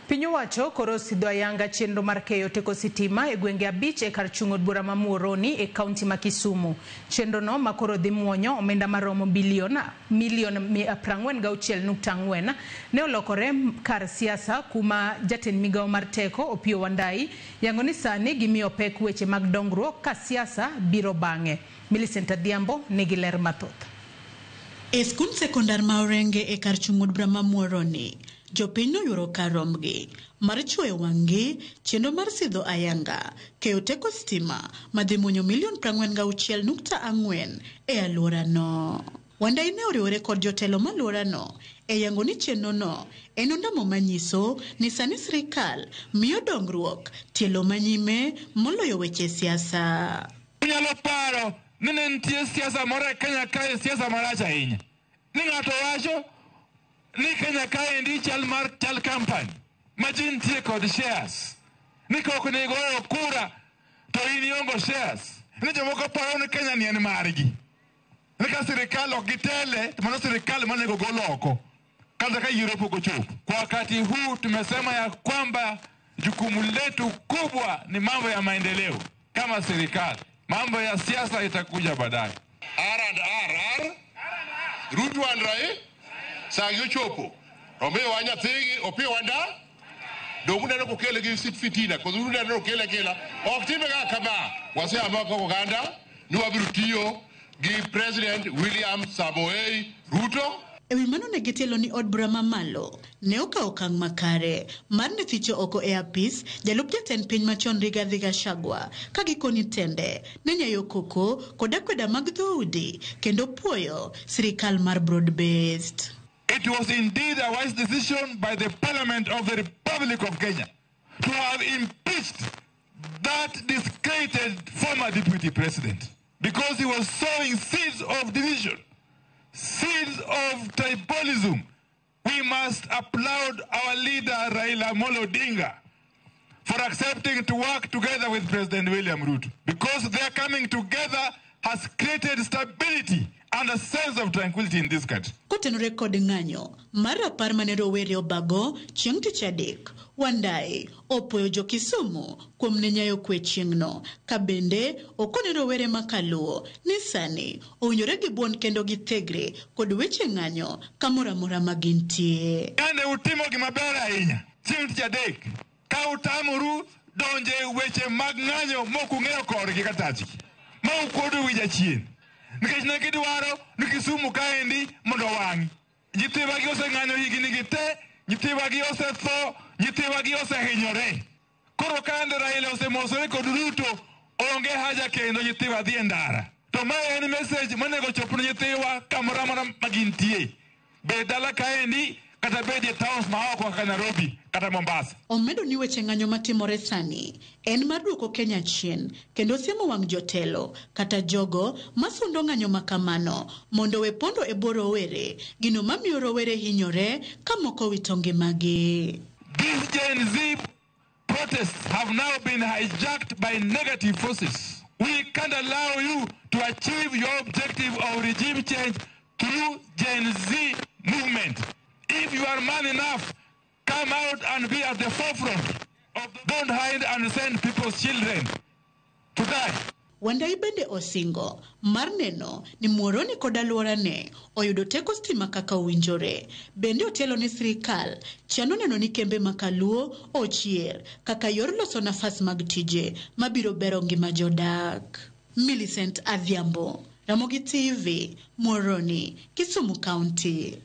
Piny owacho koro osidho ayanga chenro mar keyo teko sitima e gwenge 5 e kar chung' od bura ma Muhoroni e kaunti ma Kisumu. Chenro no ma koro dhi muonyo omenda maromo bilion milion 46.4 ne olokore kar siasa kuma jatend migawo mar teko Opiyo Wandayi yango ni sani gimiyo pek weche mag dongruok ka siasa biro bang'e. Millicent Adhiambo nigi ler mathoth. E skund sekondar ma Orenge e kar chung' od bura ma Muhoroni, jopiny noyuoro kar rombgi mar chwoyo wang'gi chenro mar sidho ayanga keyo teko stima madhi muonyo milion 46.4 e alworano. Wandayi ne oriwore kod jotelo ma alworano e yango ni chenro no en ondamo manyiso ni sani sirikal miyo dongruok tielo manyime moloyo weche siasa. Unyalo paro ni ne nitie siasa moro e Kenya kae, siasa marach ahinya. Ni ng'ato wacho ni Kenya kaendi chal mar chal company ma ji nitie kod shares. Ni ka ok nigoyo kura to in iongo shares. Ni jomoko paro ni Kenya ni en margi. Ni ka sirikal ok gitele to mano sirikal monego gol oko. Kata ka yiero pok ochopo. Kwa wakati huu tumesema ya kwamba jukumu letu kubwa ni mambo ya maendeleo kama serikali. Mambo ya siasa itakuja baadaye. R and R, R. Ruto and Raila. Sagi ochopo. Omiyowa nyathigi, opiyowa nda. Dong uneno kokele gi fitina, koso uneno okele akela. Ok time ga kama. Waseamua kaka oganda ni wabiro tiyo gi President William Samoei Ruto. E wi mano ne gitielo ni od bura mamalo ne okawo okang' makare mar ne ficho oko e apis jalup jatend piny machon Rigathi Gachagua ka gikoni tende ne nyayo koko kod akweda mag dhoudi kendo puoyo sirikal mar broad based. It was indeed a wise decision by the Parliament of the Republic of Kenya to have impeached that discredited former deputy president because he was sowing seeds of division, seeds of tribalism. We must applaud our leader Raila Amolo Odinga for accepting to work together with President William Ruto, because their coming together has created stability and a sense of tranquility in this country. Kotenore kod ng'anyo mar rapar mane rowere obago chieng' tich adek, Wandayi opuoyo jo Kisumu kuom ne nyayo kwe chieng'no, ka bende okone rowere ma kaluo ni sani owinjore gibuon kendo githegre kod weche ng'anyo kamoro amora ma gintie. Yande utimo gima ber ahinya chieng' tich adek ka utamoru donje weche mag ng'anyo mok ung'eyo korgi katachgi ma ukuodo wi jachien nikech ne gidwaro ni Kisumu kaendi mondo owang'i. Nyithiwagi oseng'anyo higni gi te, nyithiwagi osetho, nyithiwagi osehinyore. Koro ka ande Raila osemosore kod Ruto, onge haja kendo nyithiwa dhi e ndara. To mae en message monego chop ne nyithiwa kamoro amora ma gintie. Bed dala kaendi kata bed e towns ma oko kaka Nairobi kata Mombasa. Omedo ni weche ng'anyo matimore sani en mar duoko Kenya chien kendo siemo wang' jotelo kata jogo masundo ng'anyo makamano mondo we pondo e bwo rowere, gino mamiyo rowere hinyore ka moko wito ngimagi. These Gen Z protests have now been hijacked by negative forces. We can't allow you to achieve your objective of regime change through Gen Z movement. If you are man enough, come out and be at the forefront. Don't hide and send people's children to die. Wandayi bende osingo mar neno ni Muhoroni kod alworane oyudo teko stima kaka owinjore. Bende otielo ni sirikal chano neno ni kembe ma kaluo ochier kaka yor loso nafas mag tije mabiro bero ngima jodak. Millicent Adhiambo, Ramogi TV, Muhoroni, Kisumu County.